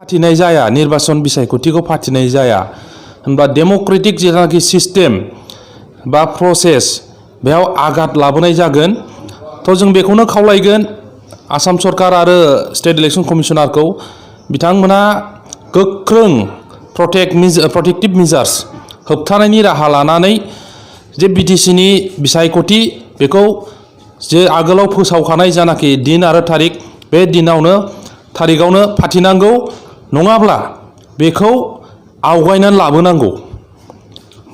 फाथिनाय जाया निर्वाचन बिसायख'थिखौ फाथिनाय जाया होनबा डेम'क्रेटिक जेनाखि सिस्टेम बा प्रसेस बेयाव आघात लाबोनाय जागोन। थ' जों बेखौनो खावलायगोन आसाम सरकार आरो स्टेट इलेक्शन कमिशनारखौ बिथांमोना गोख्रों प्रटेक्टिभ मेजार्स होबथानायनि राहा लानानै जे बिटिसिनि बिसायख'थि बेखौ जे आगोलाव फोसावखानाय जानाखि दिन आरो बे थारिखआवनो फाथिनांगौ, नङाब्ला बेखौ आवगायनानै लाबोनांगौ।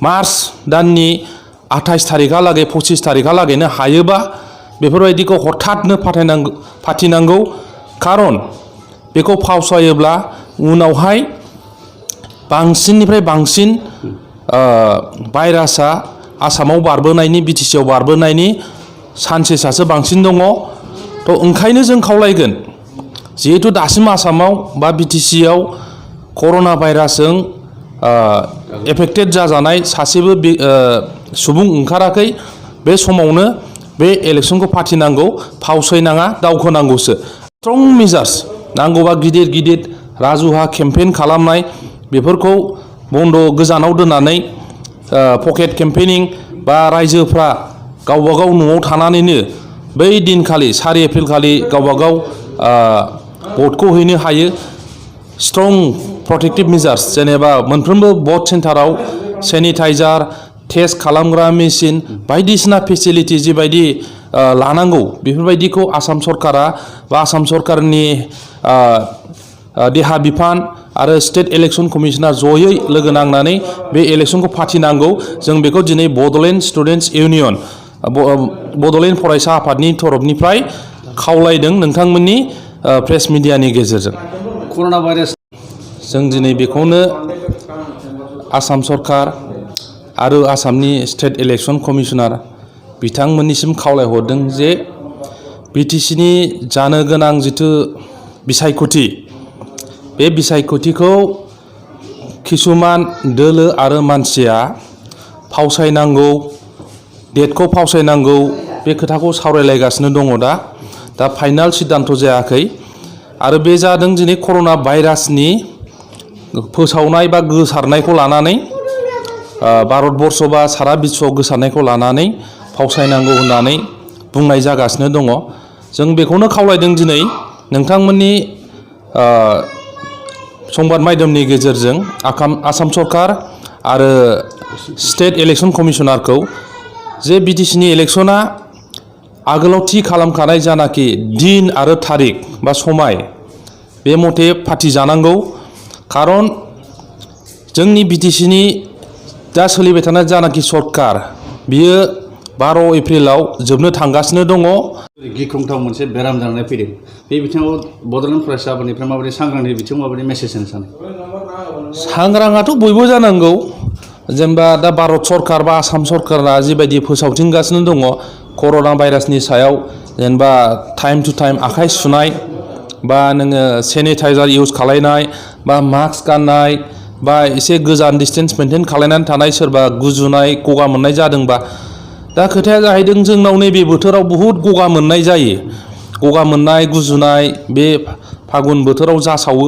मार्च दाननि 28 थारिखहालागै 25 थारिखहालागैनो हायोबा बेफोरबायदिखौ हरथादनो फाथिनांगौ। खारन बेखौ फावसायोब्ला उनावहाय बांसिननिफ्राय बांसिन भाइरासआ आसामाव बारबोनायनि बिटिसिआव बारबोनायनि चान्सेसआसो बांसिन दङ। थ' ओंखायनो जों खावलायगोन जिहेतु दासिम आसामाव बा बिटिसिआव कर'ना भाइरासजों एफेक्टेड जाजानाय सासेबो सुबुं ओंखाराखै, बे समावनो बे इलेक्शनखौ फाथिनांगौ, फावसायनाङा दावखोनांगौसो। स्ट्रं मेजार्स नांगौबा गिदिर गिदिर राजुहा केम्पेइन खालामनाय बेफोरखौ गोजानाव दोननानै पकेट केम्पेइनिं बा रायजोफ्रा गावबागाव न'आव थानानैनो बै दिनखालि 4 एप्रिल खालि गावबागाव भटखौ हैनो हायो। स्ट्रं प्रटेक्टिभ मेजार्स जेनेबा मोनफ्रोमबो भट सेन्टाराव सेनिटाइजार, टेस्ट खालामग्रा मेसिन बायदिसिना फेसिलिटि जिबायदि लानांगौ बेफोरबायदिखौ आसाम सरकारा बा आसाम सरकारनि देहा बिफान आरो स्टेट इलेक्शन कमिशनार जयै लोगो नांनानै बे इलेक्शनखौ फाथिनांगौ। जों बेखौ दिनै बड'लेण्ड स्टुडेन्टस इउनियन बड'लेण्ड फरायसा आफादनि तरफनिफ्राय खावलायदों नोंथांमोननि प्रेस मिडियानि गेजेरजों। कर'ना भाइरास जों दिनै बेखौनो आसाम सरकार आरो आसामनि स्टेट इलेक्शन कमिशनार बिथांमोननिसिम खावलायहरदों जे बिटिसिनि जानो गोनां जिथु बिसायख'थि बे बिसायख'थिखौ किसुमान दोलो आरो मानसिया फावसायनांगौ, डेटखौ फावसायनांगौ, बे खोथाखौ सावरायलायगासिनो दङ। दा फाइनाल सिद्धान्त जायाखै आरो बे जादों दिनै कर'ना भाइरासनि फोसावनाय बा गोसारनायखौ लानानै भारतबर्ष बा सारा बिश्वआव गोसारनायखौ लानानै फावसायनांगौ होननानै बुंनाय जागासिनो दङ। जों बेखौनो खावलायदों दिनै नोंथांमोननि संबाद माध्यमनि गेजेरजों आसाम सरकार आरो स्टेट इलेक्शन कमिशनारखौ जे बिटिसिनि इलेक्शना आगोलाव थि खालामखानाय जानाखि दिन आरो थारिख बा समाय बे मथे फाथिजानांगौ। खारन जोंनि बिटिसिनि दा सोलिबाय थानाय जानाखि सरकार बियो 12 एप्रिलाव जोबनो थांगासिनो दङ। गिख्रंथाव मोनसे बेराम जानानै फैदों। बे बिथिङाव बड'लेण्ड फरायसा आफादनिफ्राय माबायदि सांग्रांथि बिथिङाव माबायदि मेसेज होनो सानो? सांग्राङाथ' बयबो जानांगौ। जेनेबा दा भारत सरकार बा आसाम सरकारा जिबायदि फोसावथिंगासिनो दङ कर'ना भाइरासनि सायाव, जेनेबा टाइम टु टाइम आखाइ सुनाय बा नोङो सेनिटाइजार इउज खालायनाय बा मास्क गाननाय बा एसे गोजान डिसटेन्स मेनटेन खालायनानै थानाय, सोरबा गुजुनाय गगा मोननाय जादोंबा, दा खोथाया जाहैदों जोंनाव नैबे बोथोराव बहुद गगा मोननाय जायो। गगा मोननाय गुजुनाय बे फागुन बोथोराव जासावो,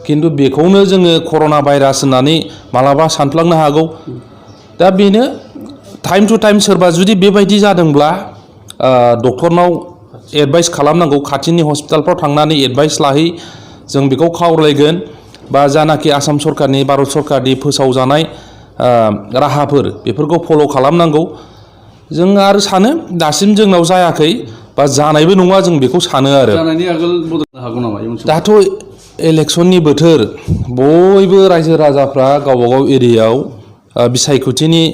खिन्थु बेखौनो जोङो कर'ना भाइरास होननानै मालाबा सानफ्लांनो हागौ। दा बेनो टाइम टु टाइम सोरबा जुदि बेबायदि जादोंब्ला डक्टरनाव एडभाइस खालामनांगौ, खाथिनि हस्पिटालफ्राव थांनानै एडभाइस लाहै। जों बेखौ खावलायगोन बा जानाखि आसाम सरकारनि भारत सरकारनि फोसावजानाय राहाफोर बेफोरखौ फल' खालामनांगौ। जों आरो सानो दासिम जोंनाव जायाखै बा जानायबो नङा, जों बेखौ सानो आरो। जानायनि आगोल बदलनो हागौ नामा? दाथ' इलेक्शननि बोथोर, बयबो रायजो राजाफ्रा गावबागाव एरियायाव बिसायख'थिनि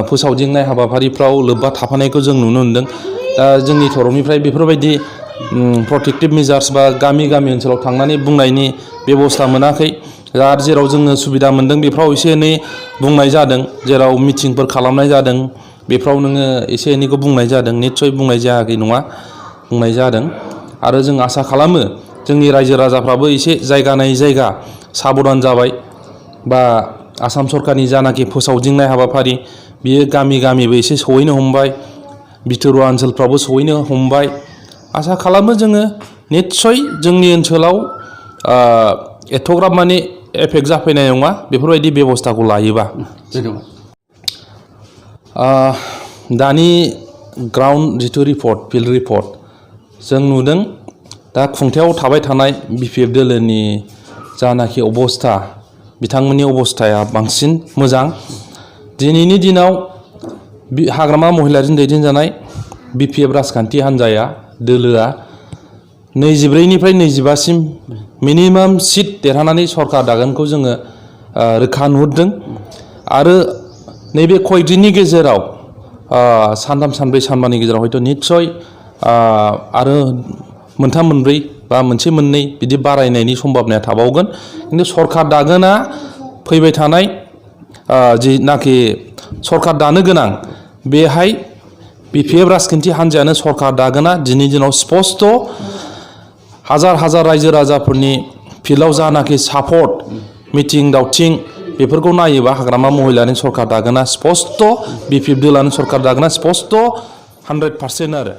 फोसावदिंनाय हाबाफारिफ्राव लोब्बा थाफानायखौ जों नुनो मोनदों। दा जोंनि तरफनिफ्राय बेफोरबायदि प्रटेक्टिभ मेजार्स बा गामि ओनसोलाव थांनानै बुंनायनि बेबस्था मोनाखै। आरो जेराव जोङो सुबिदा मोनदों बेफ्राव एसे एनै बुंनाय जादों, जेराव मिटिंफोर खालामनाय जादों बेफ्राव नोङो एसे एनैखौ बुंनाय जादों। निस्सय बुंनाय जायाखै नङा, बुंनाय जादों। आरो जों आसा खालामो जोंनि रायजो राजाफ्राबो एसे जायगा नायै जायगा साबधान जाबाय बा आसाम सरकारनि जानाखि फोसावदिंनाय हाबाफारि बियो गामिबो एसे सहैनो हमबाय, बिथोरुवा ओनसोलफ्रावबो सहैनो हमबाय। आसा खालामो जोङो निस्सय जोंनि ओनसोलाव एथ'ग्राब माने एफेक्ट जाफैनाय नङा बेफोरबायदि बेबस्थाखौ लायोबा। धन्यबाद। दानि ग्राउन्ड जिथु रिपर्ट फिल्ड रिपर्ट जों नुदों दा खुंथायाव थाबाय थानाय BPF दोलोनि जानाखि अबस्था बिथांमोननि अबस्थाया बांसिन मोजां। दिनैनि दिनाव हाग्रामा महिलारिजों दैदेनजानाय BPF राजखान्थि हान्जाया दोलोआ 24निफ्राय 25सिम मिनिमाम सिट देरहानानै सरकार दागोनखौ जोङो रोखा नुहुरदों आरो नैबे कयदिननि गेजेराव सानथाम सानब्रै सानबानि गेजेराव हयथ' निस्सय आरो मोनथाम मोनब्रै बा मोनसे मोननै बिदि बारायनायनि सम्भाबनाया थाबावगोन। खिन्थु सरकार दागोना फैबाय थानाय जिनाखि सरकार दानो गोनां बेहाय BPF राजखान्थि हान्जायानो सरकार दागोना दिनैनि दिनाव स्पस्ट हाजार हाजार रायजो राजाफोरनि फिल्डआव जानाखि सापर्ट मिटिं दावथिं बेफोरखौ नायोबा हाग्रामा महिलारिनि सरकार दागोना स्पस्ट BPF दोलानो सरकार दागोना स्पस्ट 100% आरो।